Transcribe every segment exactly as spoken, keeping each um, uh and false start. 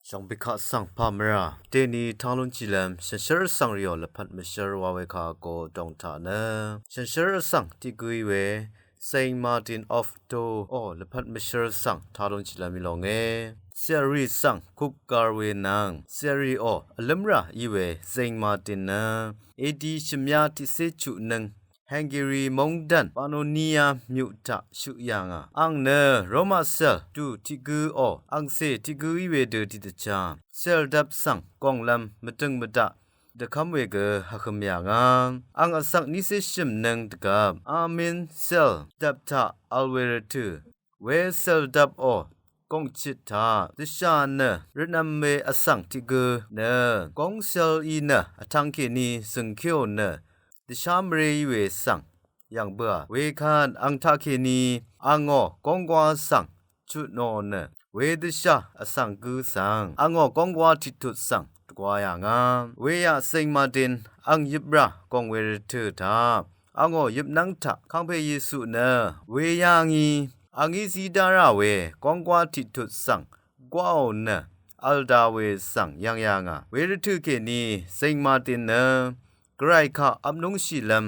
Shvngbe kaq svng pà mvrà deni taq lúnshìlv́m shànshér vsvng rìò lvpat mvshér wa we kaq go dòng taq nø shànshér vsvng tiq gǿí we Saint Martin of Tours ò lvpat mvshér svng taq lúnshìlv́m í lónge. Cèrì svng kupgar we nvng cèrì ò vlǿmrà í we Saint Martin nø A D shvmyá tiqcé chuq nøng Hungary móngdàn Pannonia myuq taq shuq yà ngà. Àng nø Roma cèl dù tiq gǿ ò angcè tiq gǿ í we dø tiqdvchá cèl dvp svng gònglv́m mvdø̀ng mvdaq dvkv́m we gø vhø̄m yà ngà. Àng vsvng nícé shø̀m nøng dvgvp Armine cèl dvp taq vl we rvtø̀ we cèl dvp ò gòngchit taq dvshà nø rvtnv̄m we vsvng tiq gǿ nø góng cèl í nø vtv̄ng kèní zø̀ngkéò nø dvshá mvré í we svng yv̀ng bǿà. Wekvt àng taqkèní àngò gónggwá svng chutnò nø wedvshà vsvng gǿ svng àngò gónggwá tiqtut svng dvgwā yà ngà. Weyaq Saint Martin àng yøprà gòng we rvtø̀ taq àngò yøpnv́ng taq kàngpè Yesu nø weyà ngí àngí zí dá rà we gónggwá tiqtut svng gwáò nø v̄l dá we svng yv̀ng yà ngà. We rvtø̀ kèní Saint Martin nø Gvray kaq vpnúngshìlv́m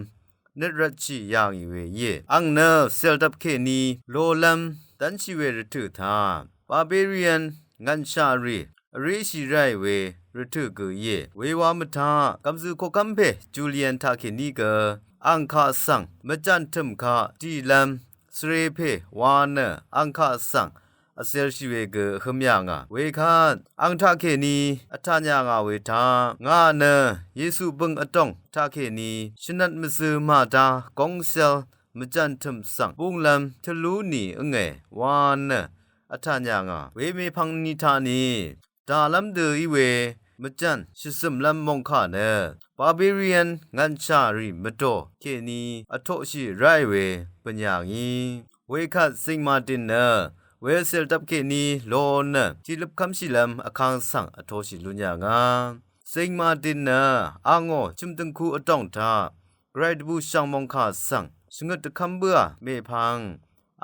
nøt rvtshì yà ngì we íe. Àng nø cèl dvp kèní lolv́m dv́nshì we rvtø̀ taq Barbarian ngv̀nshà rì vréshì ráì we rvtø̀ gø íe. Wewa mvtaq gv̀mzø̀ koqkv́m pè Julian taqkèní gø àng kaq svng mvjv̀n tø̀m kaq dìlv́m svre pè wa nø àng kaq svng vcēlshì we gø vhø̄m yà ngà. Wekvt àng taqkèní vtàn yà ngà we taq ngà nø Yesu bø̀ng vdòng taqkèní shvnvt mvzø̄ màdá góng cèl mvjv̀n tø̀m svng búnglv́m tvlú nì ǿngè wa nø vtàn yà ngà. We mèpvng ni taq nì dàlv́m dø í we mvjv̀n shvzø̀mlv́m mòngkà nø Barbarian ngv̀nshà rì mvdò kèní vtoqshì ráì we bø̀n yà ngì. Wekvt Saint Martin nø we cèl dvp kèní lo nø tiqløp kv́mshìlv́m vkang svng vtoshì lún yà ngà. Saint Martin nø àngò chø̀m dø̀ngku vdòng taq Gvray dvbùshv̀ng mòngkà svng shvngøt dvkv́m bǿà mèpvng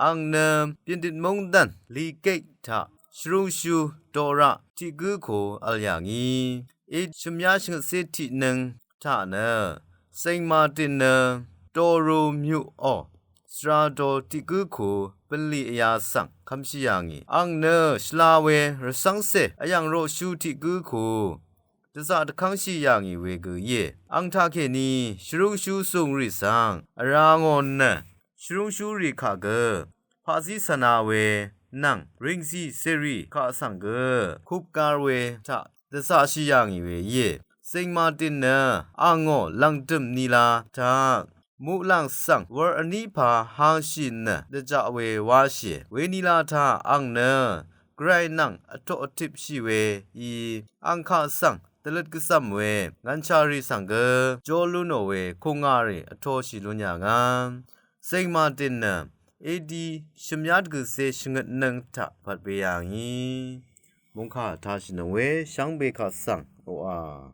àng nø Pyv̀ndit móngdàn Legate taq shvrúngshú doraq tiq gǿ ku vl yà ngì. Í shø̀myá shvngøtcé tiq nøng taq nø Saint Martin nø Tours myuqò svra dor tiq gǿ ku bv̀nlì vyā svng kv́mshì yà ngì. Àng nø shvla we rvcv́ngcè vyv̀ng roqshú tiq gǿ ku dvzaq dvkv́ngshì yà ngì we gø íe. Àng taqkèní shvrúngshú sùngrì svng vrá ngò nø shvrúngshú rì kaq gø paqzí cv̄na we nvng rìngzì cèrì kaq svng gø kupgar we taq dvzaqshì yà ngì we íe. Saint Martin nø àngò lv̀ngdø̀m nila taq muqlàng svng wur vní pà hangshì nø dvjaq we wáshìe. Wenila taq àng nø Gvray nvng vtoq vtipshì we í àng kaq svng dvløt gvzv̀m we ngv̀nshà rì svng gø jó lú nò we kùngà rì vtoshì lún yà ngà. Saint Martin nø A D shø̀myá dvgø̀cé shvngøt nøng taq pvt we yà ngì. Mòngkà tashì nøng we shvngbe kaq svng oqà